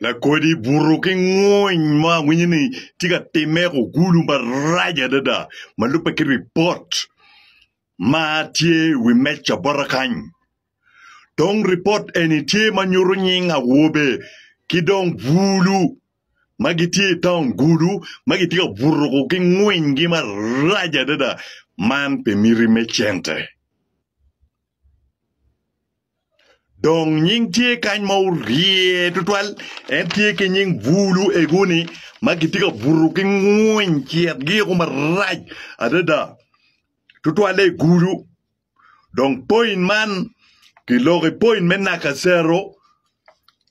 Lakodi buto ki ngony ma awinyo ni tye ka timme i Gulu marac adada ma lubbe ki ripot ma tye i wi meja bota kany. Dong ripot eni tye ma nyuto nying awobe ki dong bulu ma gitye i taun Gulu ma gitye ka buto ki ngwinygi marac adada man pi miti me cente. Dong nying tye kany ma orye tutwal, en tye ki nying bulu ego-ni ma gitye ka buto ki ngwiny citgi-o marac adada tutwalle i gudo. Dong poin man kiloko i poin me Nakasero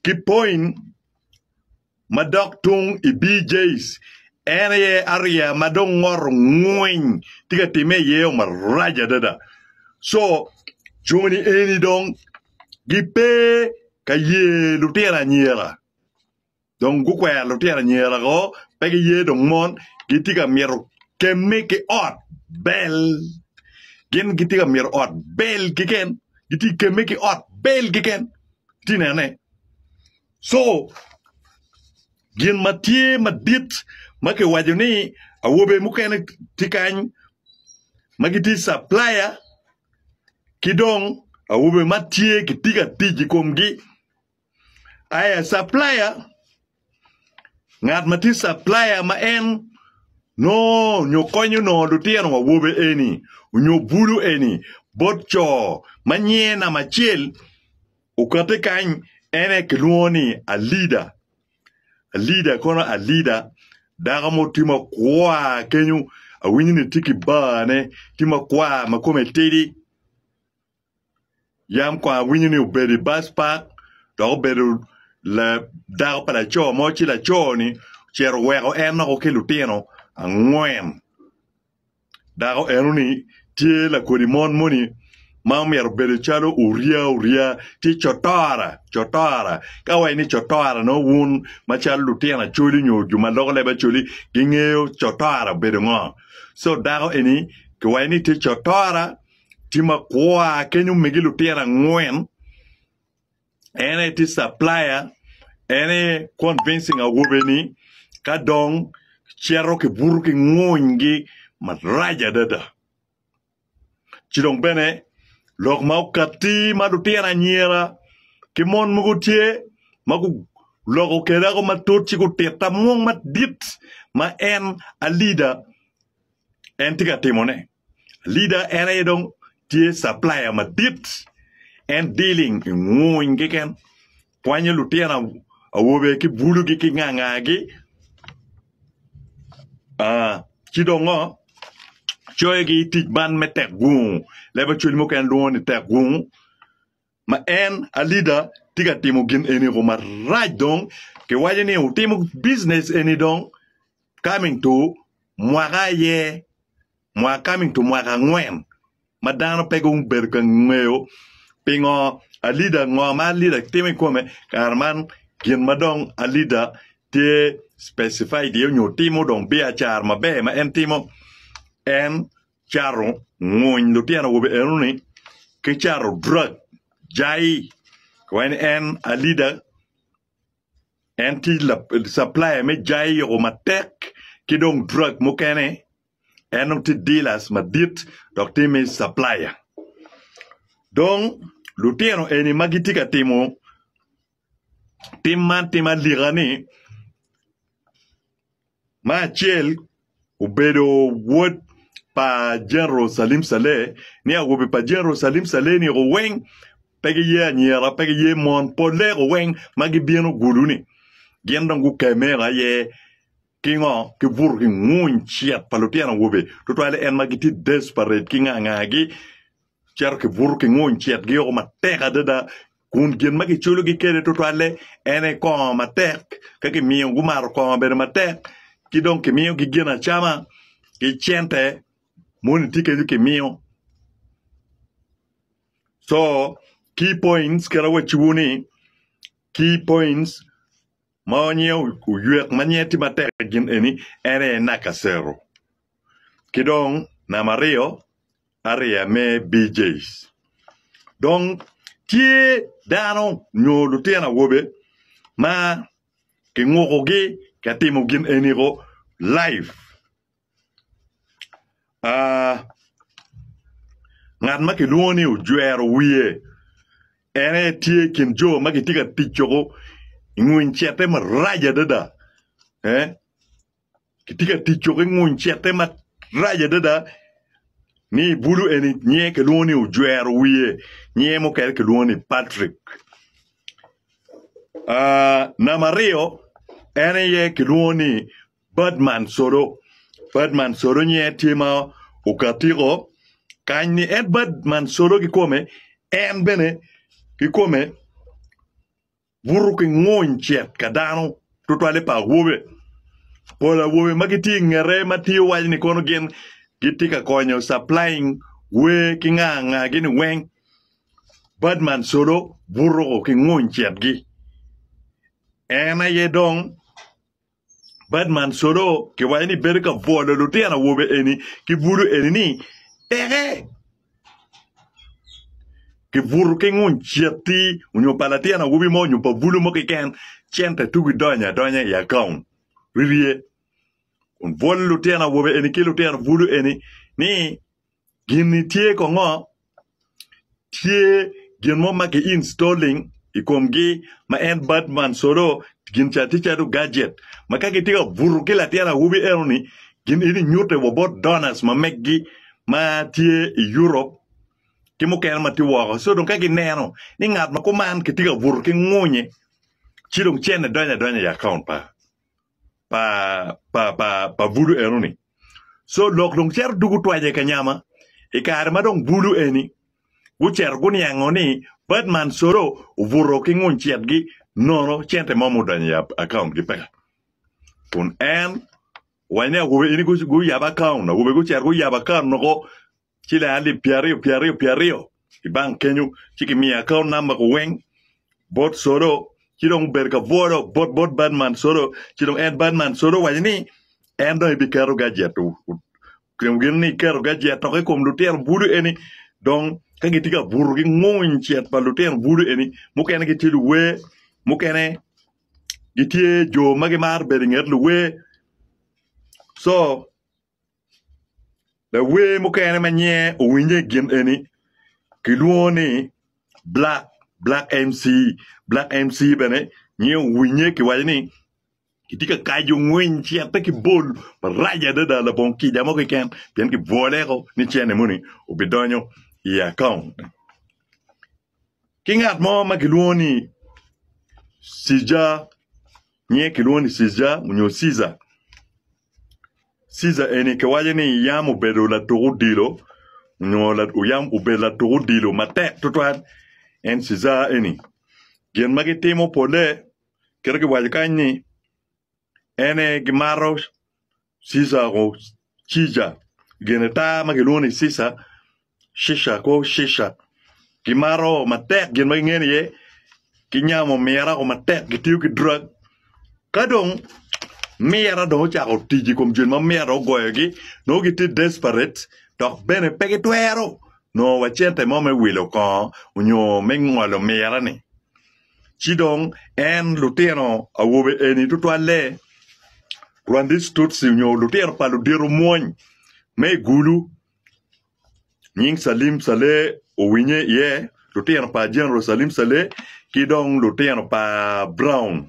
ki poin ma dok tung i BJ's en aye ariya ma dong ngoto ngwiny tye ka timme iye marac adada. Co joni eni dong gipe ka ye lutino anyira dong gukwero lutino anyira ko pe giye dong mon gitye ka mito kemme ki ot bel gin gitye ka mito ot bel keken gitye ka kemme ki ot bel keken itye ka nenone. Co, gin ma tye madit ma kiwaco ni awobe mukene tye kany ma gitye caplaya ki dong awobe ma tye kitye ka tic i komgi. Aya caplaya, ngat ma tye caplaya ma en nongo nyo konyo nongo lutino awobe eni nyo bulu eni bot co ma nyinge namba acel Okate kany en aye kilwongo ni Alida. Alida kono Alida, dako mo tye makwar kenyo, awinyo ni tye ki barne, tye makwar ma kome tidi. Yam kong awinyo ni obedo i bus park dok obedo dako pa laco mo ci laco-ni ocito oweko en woko ki lutino angwen. Dako enoni tye lakodi mon moni ma omyero obedo calo orya orya tye cotora cotora ka awaco ni cotora nongo wun macalo lutino acholi nyo jo ma loko leb acholi gingeyo cotora obedo ngo co dako eni kiwaco ni tye cotora tye makwar kenyo omegi lutino angwen. En aye tye supplier, en aye convincing awobe-ni ka dong cito ki buto ki ngunygi marac adada. Ci dong bene lok ma okatti ma lutino anyira ki mon mogo tye ma guloko kweda matut ci gutitta mwong madit ma en alida en tye ka timone. Leader en aye dong tye supplier madit en dealing i nguny keken kwanyo lutino awobe ki bulugi ki ngangagi ci dong ngo coyogi i tic man me tek gungu leb acholi mukene lwongo ni tek gungu ma en a leader tye ka timo gin eni ko marac dong kiwaco ni otimo business eni dong coming to mwaka aye mwaka coming to mwaka angwen ma dano pe gubedo ka ngeyo pingo a leader ngo ma a leader timo i kome kare man gin ma dong a leader tye specified iye nyo timo dong biacara maber ma en timo en cato nguny lutino awobe enoni ki cato drug jai wai ni en a leader en tye supplier me jai yoko matek ki dong drug mukene en dong tye dealers madit dok tye me supplier dong lutino eni ma gitye ka timo tim man tim alika ni Me acel obedo wod pa General Salim Saleh ni awobe pa General Salim Saleh ni weng pe giye anyira pe giye mon polle weng ma gibino gulu ni gin dong gukeme aye ki ngo ki buto ki nguny cet pa lutino awobe tutwale en ma gitye desperate ki nga nga gi cito kibuto ki nguny citgi woko matek adada kun gin ma kiculogi kwede tutwalle en aye kongo matek. Ka kimiyo gumato kongo bedo matek ki dong kimiyogi gin acama ki cente moni tye kenyo kimiyo. Co key points kit awacciwu ni key points ma nyiyo oywek ma nyiye tye matek i gin eni en aye Nakasero ki dong namba aryo ariya me BJs. Dong tye dano nyo lutino awobe ma. Kingukogi ka timo gin eniko live. Ah, ngat ma kilwongo ni ojwero wiye en aye tye i kin jo ma gitye ka tic coko i ngwiny cete marac adada. Eh? Kitye ka tic coko i ngwiny cete marac adada ni bulu eni nyinge kilwongo ni ojwero wiye, nyinge mukene kilwongo ni Patrick. Ah, namba aryo en aye kilwongo ni Birdman Solo. Birdman Solo nyinge tye ma okatiko kany ni en Birdman Solo kikome en bene kikome buto ki nguny cet ka dano tutwalle pa awobe. Pol awobe ma gitye i ngete ma tiyo waco ni kono gin gitye ka konyo supplying wer ki nga nga gini weng Birdman Solo buto ki nguny cetgi. En aye dong Birdman Solo kiwaco ni bedo ka bwolo lutino awobe eni ki bulu eni ni teke kibuto ki nguny ceti onyo pa latin awobi mo onyo pa bulu mo keken cente tugi donyo adonya i akaun rirye kun bwolo lutino awobe eni ki lutino bulu eni ni Gin-ni tye kongo tye gin mo ma ki installing i komgi ma en Batman solo gin ca tye calo gadget ma ka gitye ka buto ki latin awobi eno-ni gin eni nyute wa bot donors ma meggi ma tye i Europe ki mukene ma tye woko so dong ka gineno ni ngat ma kuman kitye ka buto ki ngunye ci dong cene donyo adonya i akaunt pa pa bulu eno-ni. Co lok dong cito dugo twace ka nyama i kare ma dong bulu eni gucito guniango ni Birdman Solo obuto ki nguny citgi nono cente mo mudonyo i akaunt gi peke. Kun en owaco ni awobe eni guyabo akaunt, awobe gucito guyabo akaunt noko ciling alip pyeraryo pyeraryo pyeraryo i bank kenyo ci kimiyo akaunt namba ko weng bot Solo ci dong obedo ka bwolo bot bot Birdman Solo ci dong en Birdman Solo owaco ni en dong ebiketo gajet gin ni keto gajet dok i kom lutino bulu eni dong ka gitye ka buto ki nguny cet pa lutino bulu eni mukene gitye luwer mukene gitye jo ma gimaro bedo i nget luwer so Lawer mukene ma nyinge owinye i gin eni kilwongo ni Black Black MC Black MC bene nyinge owinye kiwaco ni kitye ka kaco ngwiny cite ki bol marac adada labongo kica mo keken pien kibwoleko ni cene moni obidonyo i akaun. Ki ngat mo ma kilwongo ni Cija nyinge kilwongo ni Cija nyo Cica. Cica eni kiwaco ni yam obedo latuk odilo nyo yam obedo latuk odilo matek tutwal en Cica eni. Gin ma gitimo polle kit ma kiwaco kany ni En aye gimato cica ko cica gin tar ma kilwongo ni cica cica ko cica gimato matek gin ma gingeyo iye ki nyamo mira ko matek gitiyo ki drug ka dong mira dong ocako tic i kom joni ma mira dong ogoyogi nongo gitye desperate dok bene pe gitwero nongo wa cente mo me wilo kongo nyo me ngolo mira-ni. Ci dong en lutino awobe eni tutwalle Rwandese Tutsi nyo lutino pa ludito mwony me i Gulu nying Salim Saleh owinye iye, lutino pa General Salim Saleh ki dong lutino pa Brown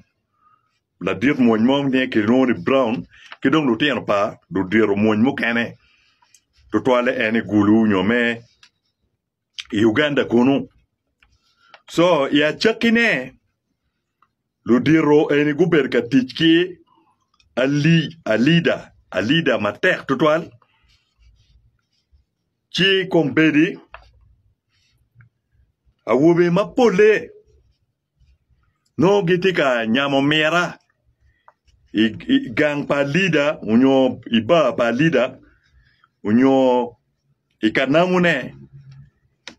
ladit mwony mo ma kilwongo ni Brown ki dong lutino pa ludito mwony mukene tutwalle en i Gulu nyo me i Uganda kunu. Co i acakkine, ludito eni gubedo ka tic ki alida, alida matek tutwal ci kombeddi awobe mapolle Nongo gitye ka nyamo mira i gang pa lida nyo i bar pa lida nyo i ka namune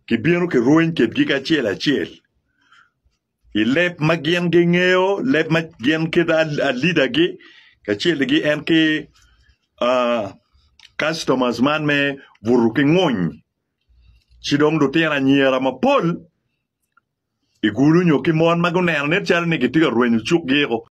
kibino kirweny kwedgi kacel acel i leb ma gin gingeyo leb ma gin kit alidagi kacel ki en ki customers man me buto ki nguny ci dong lutino anyira mapol I gulu nyo ki mon ma guneno nen calo ni gitye ka rwenyo cukgi-ko.